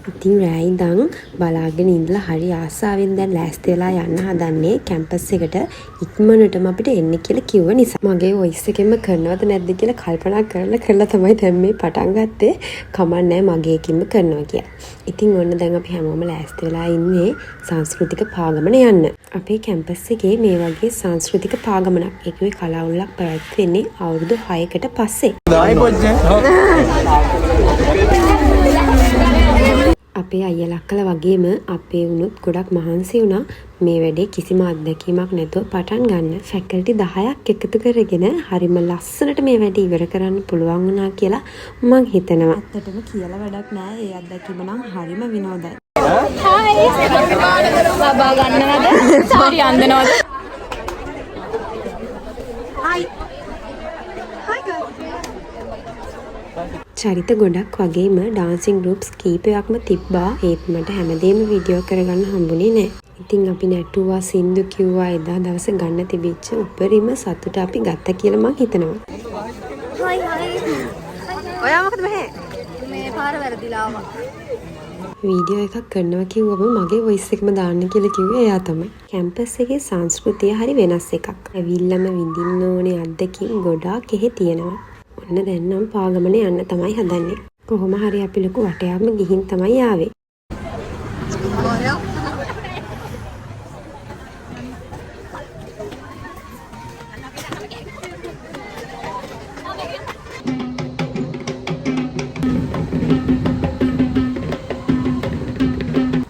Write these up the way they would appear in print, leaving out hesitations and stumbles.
ඉතින් රෑ ඉඳන් බලාගෙන ඉඳලා හරි ආසාවෙන් දැන් ලෑස්ති වෙලා යන්න හදන්නේ කැම්පස් එකට ඉක්මනටම අපිට එන්න කියලා කිව්ව නිසා. මගේ වොයිස් එකෙන්ම කරනවද නැද්ද කියලා කල්පනා කරලා කරලා තමයි දැන් මේ පටන් ගත්තේ. කමක් නෑ මගේ එකකින්ම කරනවා කියලා. ඉතින් ඔන්න දැන් අපි හැමෝම ලෑස්ති වෙලා ඉන්නේ සංස්කෘතික පාගමන යන්න. අපේ කැම්පස් එකේ මේ වගේ සංස්කෘතික පාගමනක්, ඒ කියන්නේ කලාඋල්ලක් පැවැත්වෙන්නේ අවුරුදු 6කට පස්සේ. අපේ අයියලා අක්කලා වගේම අපේ වුණුත් ගොඩක් මහන්සි වුණා මේ වැඩේ කිසිම අත්දැකීමක් නැතුව පටන් ගන්න. ෆැකල්ටි 10ක් එකතු කරගෙන හරිම ලස්සනට මේ වැඩේ ඉවර කරන්න පුළුවන් වුණා කියලා මං හිතනවා. ඇත්තටම කියලා වැඩක් නෑ, ඒ අත්දැකීම නම් හරිම විනෝදයි. ලබා ගන්නවද? සාරි අඳිනවද? චරිත ගොඩක් වගේම ඩාන්සින් ගෲප්ස් කීපයක්ම තිබ්බා. ඒත් මට හැමදේම වීඩියෝ කරගන්න හම්බුනේ නෑ. ඉතින් අපි නැටුවා, සින්දු කිව්වා. එදා දවසේ ගන්න තිබිච්ච උපරිම සතුට අපි ගත්තා කියලා මං හිතනවා. හයි හයි. ඔයා මොකද මෙහෙ? මේ පාර වැරදිලා ආවා. වීඩියෝ එකක් කරනවා කිව්වම මගේ වොයිස් එකම දාන්න කියලා කිව්වේ එයා තමයි. කැම්පස් එකේ සංස්කෘතිය හරි වෙනස් එකක්. ඇවිල්ලාම විඳින්න ඕනේ අත්දැකීම් ගොඩාක් එහෙ තියෙනවා. ඔන්න දැන් නම් පාගමන යන්න තමයි හදන්නේ. කොහොම හරි අපි ලොකු වටයක්ම ගිහින් තමයි ආවේ.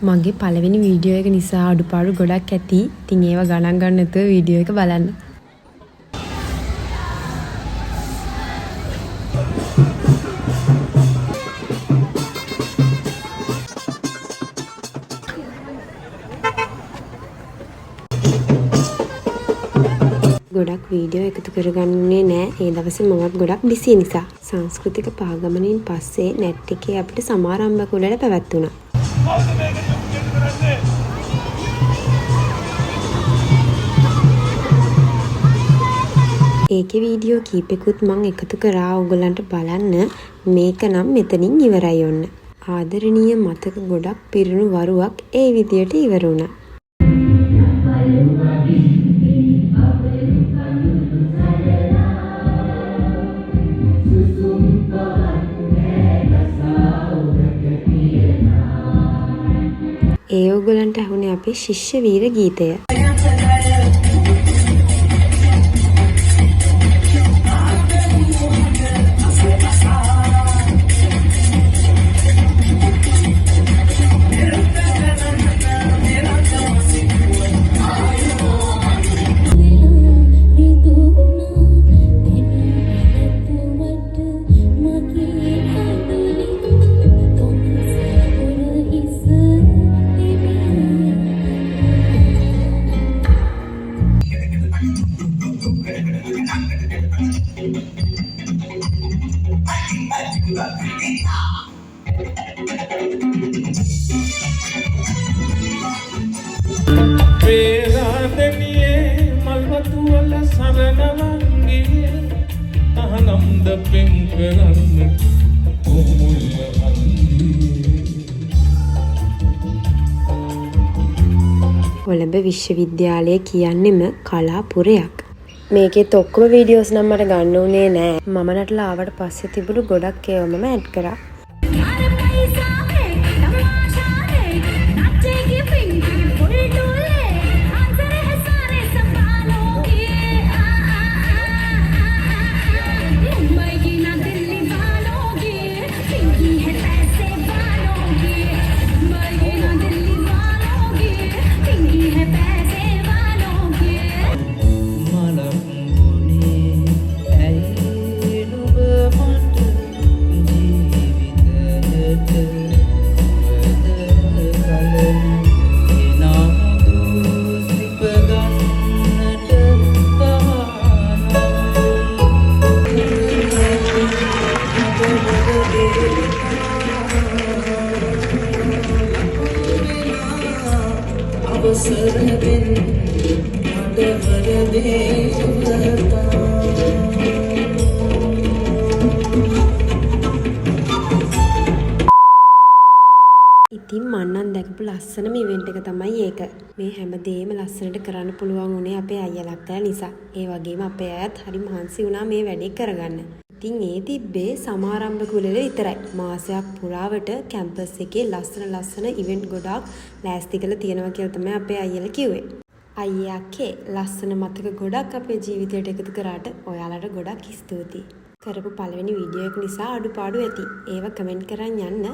මගේ පළවෙනි වීඩියෝ එක නිසා අඩුපාඩු ගොඩක් ඇති. ඉතින් ඒවා ගණන් ගන්න නැතුව වීඩියෝ එක බලන්න. ගොඩක් වීඩියෝ එකතු කරගන්නේ නෑ, ඒ දවසේ මමත් ගොඩක් බිසි නිසා. සංස්කෘතික පාගමනින් පස්සේ නැට් එකේ අපිට සමාරම්භ කුලල පැවැත්වුණා. ඒකේ වීඩියෝ කීපෙකුත් මං එකතු කරා ඔයගොල්ලන්ට බලන්න. මේක නම් මෙතනින් ඉවරයි ඔන්න. ආදරණීය මතක ගොඩක් පිරුණු වරුවක් ඒ විදියට ඉවර වුණා. ඒ ඔයගොල්ලන්ට ඇහුනේ අපේ ශිෂ්‍ය වීර ගීතය. පේරාදෙනියේ මල්වතු වල සරණවන් ගියේ තහනම්ද පෙම් කරන්න කොමුල්ල හන්දියේ. කොළඹ විශ්වවිද්‍යාලය කියන්නෙම කලාපුරයක්. මේකෙත් ඔක්කොම වීඩියෝස් නම් මට ගන්න උනේ නෑ. මම නටලා ආවට පස්සේ තිබුණු ගොඩක් ඒවා මම ඇඩ් කරා. नाचेगी पिंकी फुल डोले, आंसर है सारे सवालों के। आ, आ, आ, आ, आ, मुंबई की ना दिल्ली वालों की, पिंकी है पैसे वालों की। मुंबई की ना दिल्ली वालों की, पिंकी है पैसे वालों की। මලක් වුණේ ඇයි නුඹ මට ජීවිතයට වද කලන එනමුදු සිප ගන්නට තහනම්. අවසර දෙන්න මඩවර දේවතා. ඉතින් මං නම් දැකපු ලස්සනම ඉවෙන්ට් එක තමයි ඒක. මේ හැමදේම ලස්සනට කරන්න පුළුවන් වුණේ අපේ අයියලා අක්කලා නිසා. ඒ වගේම අපේ අයත් හරි මහන්සි වුණා මේ වැඩේ කරගන්න. ඉතින් ඒ තිබ්බේ සමාරම්භක උළෙල විතරයි. මාසයක් පුරාවට කැම්පස් එකේ ලස්සන ලස්සන ඉවෙන්ට් ගොඩාක් ලෑස්ති කරලා තියෙනවා කියලා තමයි අපේ අයියලා කිව්වේ. අයියේ අක්කේ, ලස්සන මතක ගොඩක් අපේ ජීවිතයට එකතු කරාට ඔයාලට ගොඩක් ස්තුතියි. කරපු පළවෙනි වීඩියෝ එක නිසා අඩුපාඩු ඇති. ඒව කමෙන්ට් කරන් යන්න.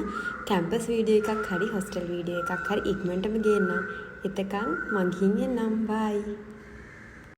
කැම්පස් වීඩියෝ එකක් හරි හොස්ටල් වීඩියෝ එකක් හරි ඉක්මනටම ගේන්නම්. එතකන් මං ගිහින් එන්නම්. බයි.